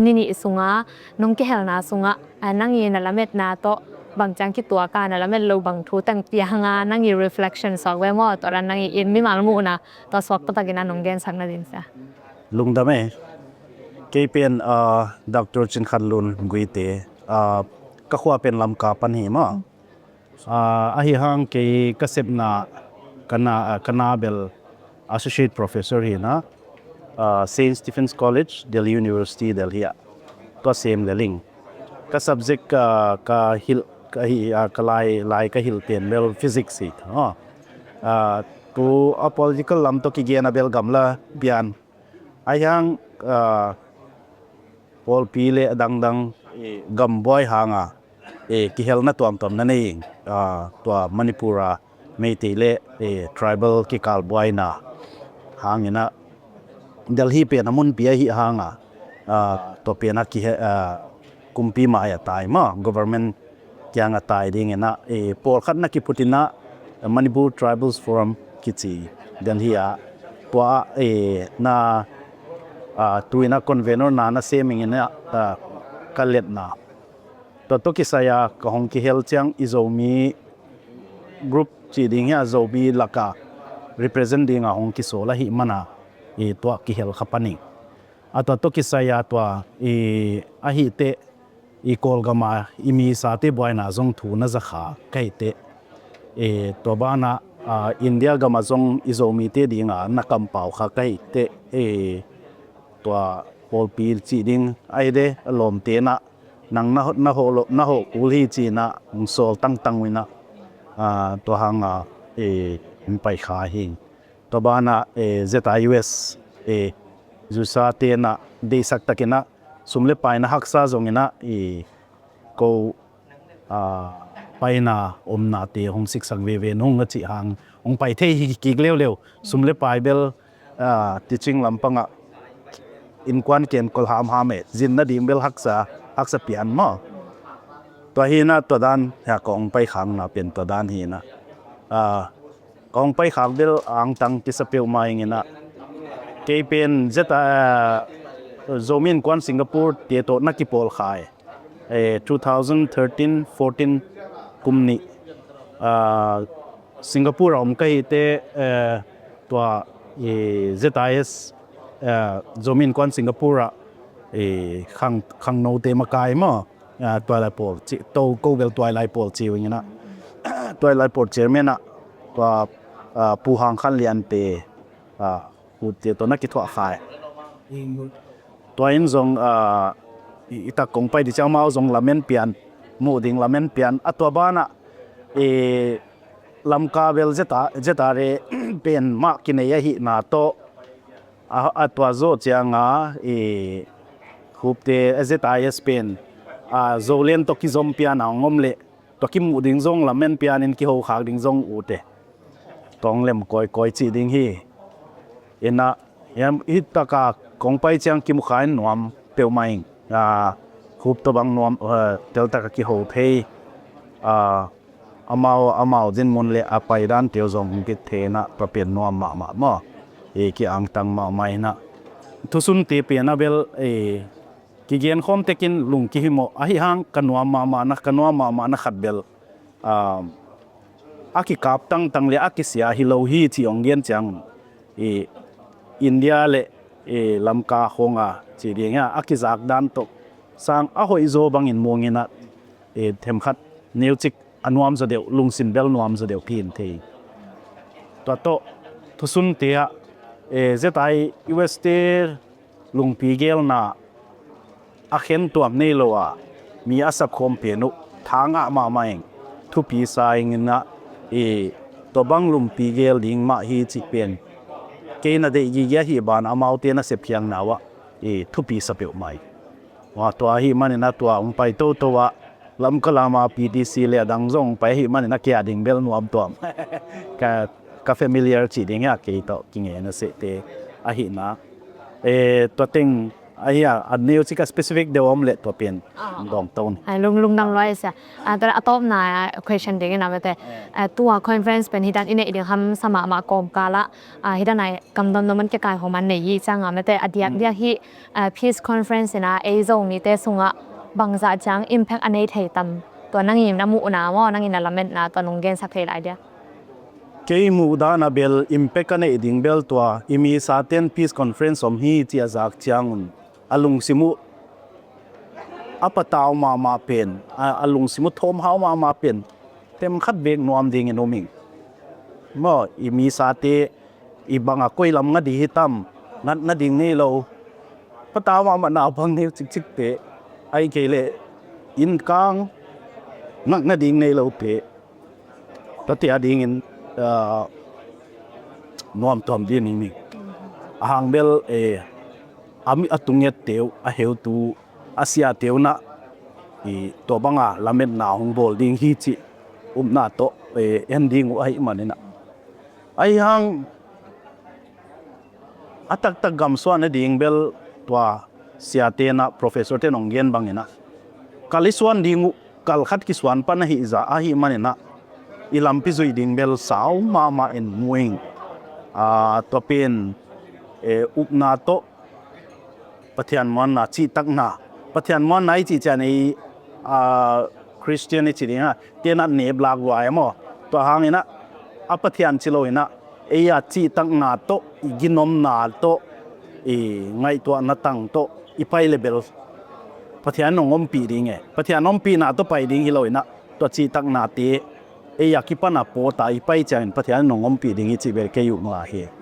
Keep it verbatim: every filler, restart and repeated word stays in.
Ni nih sunga nong kihelna sungah, a, nang i na lametna tawh bang ciang kituak a, na lamet lo bang thu teng piang a, nang i reflection suak ve maw, tua dan nang i in mimal muhna tua suak taktakin a nong gensak na din sia. Lungdam e. Kei pen, a, Doctor Cin Khan Lun Guite, a, ka khua pen Lamka pan hi maw. A, ahi hang kei ka sepna ka na, a, ka na bel Associate Professor hi na, a, Saint Stephen's College, Delhi University, Delhi ah. Tua sem le ling. Ka subject ka, ka hilh, ka hi, a, ka lai, lai ka hilh pen bel physics hi. A, a, tu a political lam tawh kigen a bel gamla pian. Ahi hang, a, pawlpi le a dangdang, e, gambuai hanga, e, kihelna tuamtuam na nei, a, tua Manipur a Meitei le, e, tribal kikalbuaina hangin a Delhi pen a munpi ahi hanga, a, tua pen a kihe-, a, kumpi mai a tai maw, government kiang a tai dingin a, e, pawlkhat na kiphutin a Manipur Tribals Forum kici Delhi a, tua, e, na, a, tuina convenor na na sem ingin a, a, ka letna. Tua tawh kisai a ka hong kihel ciang i Zomi group ci ding hi a, Zomi laka represent dinga hong kisawl ahi mana, e, tua kihel kha paning. A tua tawh kisai a tua, e, ahi teh, i Kawlgama i misate buaina zong thu na za kha ka hi teh. E, tua bana, a, India gama zong i Zomite dinga na kampau kha ka hi teh. E, tua pawlpi ci ding ahi de, a lawmte na, nang na, na hawh lo, na hawh kul hi cina hong sawl tangtang ina, a, tua hanga, e, hong pai kha hi. Tua bana, e, Z I U S, e, zusate na deisak takina, sum le paina haksa zongina, i ko, a, paina omnate hong siksak veve nung a cih hang hong pai thei hi kik leuleu. Sum le pai bel, a, teaching lampangah innkuan ken kol hamham e, zin nading bel haksa, haksa pian maw. Tua hina tua dan, hia ka hong pai khangna pen tua dan hina. A, ka hong pai khak bel angtang kisa peuhmah ingina. Kei pen zeta, a, Zomi Innkuan Singapore te tawh na kipawl khai. E, two thousand thirteen fourteen kum nih, a, Singapore a om ka hi te, e, tua, e, Z I S, e, Zomi Innkuan Singapore a, e, khang, khangnote makai maw, a, tuailai pawl ci, to ko bel tuailai pawl ci wingina. Tuailai pawl chairman a, tua, a, Pu Hang Khan Lian te, a, Pu te tawh na kithuah khai. Tua in zong, a, i, i tak kong pai di ciang mau zong lamen pian, muh ding lamen pian. A tua bana, e, Lamka bel zeta, zeta re pen mah kinei ahihna tawh. A, a tua zawh cianga, e, Khupte, a Z I S pen, a, Zolen tawh kizom piana hong om leh, tua kimuh ding zong lamen pianin kiho khak ding zong ute. Tong lem kawikawi cih ding hi. Ina, hiam, hi taka kong pai ciang kimu kha in nuam peuhmah ing. A, Khup tawh bang nuam, a, teltaka kiho thei. A, amau, amau zinmun le a paidan teu zong hong kithei na tua pen nuam mahmah maw. E, ki-angtang mahmah ina. Thusunte pen a bel, e, kigen khawm tekin lung kihimawh ahi hang ka nuam mahmahna, ka nuam mahmahna khat bel, a, a kikap tangtang le a kisia hi lo hi ci hong gen ciang, i, India le, i, Lamka khonga ci ding a, a kizak dan tawh sang a hoih zaw bangin muangin a, i, themkhat neucik a nuam zaw deuh, lungsim bel nuam zaw deuh pi in thei. Tua tawh thusunte ah, e, Z I U S te lungpi gelna a khen tuam nei lo a, mi a sapkhawm pen uh tha ngah mahmah ing, thupi sa ing ina, i, tua bang lungpi gel ding mah hi cih pen kei na deih gige ahi ban amaute na sepkhiangna uh ah, i, thupi sa peuhmah ing. Tua, tua ahi manin a tua hong pai toto ah, Lamka lama P T C le a dang zong hong pai ahi manin a kia ding bel nuam tuam. Ka, ka familiar cih ding a kei tawh kingei na sehte ahihna. E, tua teng, Ahi a, a neu cik a specific deuh om leh tua pen dawng to ni. Ai, lung, lungdam lua e sia. A, tua a tawpna question dingin a mate. A, tua conference pen hi dan i neih ding hamsa mahmah kawmkal ah, a, hi dan a kam dondon man kikai homan nei hi ciang a mate. A diakdiak hi, a, peace conference in a ei Zomite sungah bangzah ciang impact a nei thei tam. Tua nangin a muhna maw, nangin a lametna tua nong gensak thei lai dia. Kei muh dan a bel impact a neih ding bel tua i misa ten peace conference om hi ci a zak ciangun a lungsim uh a patau mahmah pen, a, a lungsim uh thawmhau mahmah pen themkhat bek nuam dingin um ing. Maw, i misate i bang a koi lam nga ding hi tam, ngat nading nei lo. Patau mahmah naupang neu cikcikte, ahih kei leh innkang ngat nading nei lote, tua te a dingin, ah, nuam tuam ding ni. A hang bel, eh, a mi a tungette uh, a heutu, a siate uh na, i tua banga lametna hong bawl ding hi cih upna tawh, eh, en ding uh ahih manin a. Ahi hang a taktak gamsuah nading bel tua siate na, professor te nong gen bangin a kal i suan ding uh, kal khat kisuan pan ahi zah ahih manin a i lampi zuih ding bel sau mahmah in mu ing. Ah, tua pen, eh, upna tawh Pathian muanna, cihtakna. Pathian muanna i cih ciang ei, ah, Christian i ci ding a, tenat nep lak lua e maw. Tua hangin a, a Pathian ci lo in a, ei a cihtakna tawh, i ginomna tawh, i ngaihtuahna tang tawh i pai le bel Pathian in hong ompih ding e. Pathian ompihna tawh pai ding hi lo in a, tua cihtaknate ei a kipan a pawt a i pai ciangin Pathian in hong ompih ding hi cih bel kei uh nuam hi.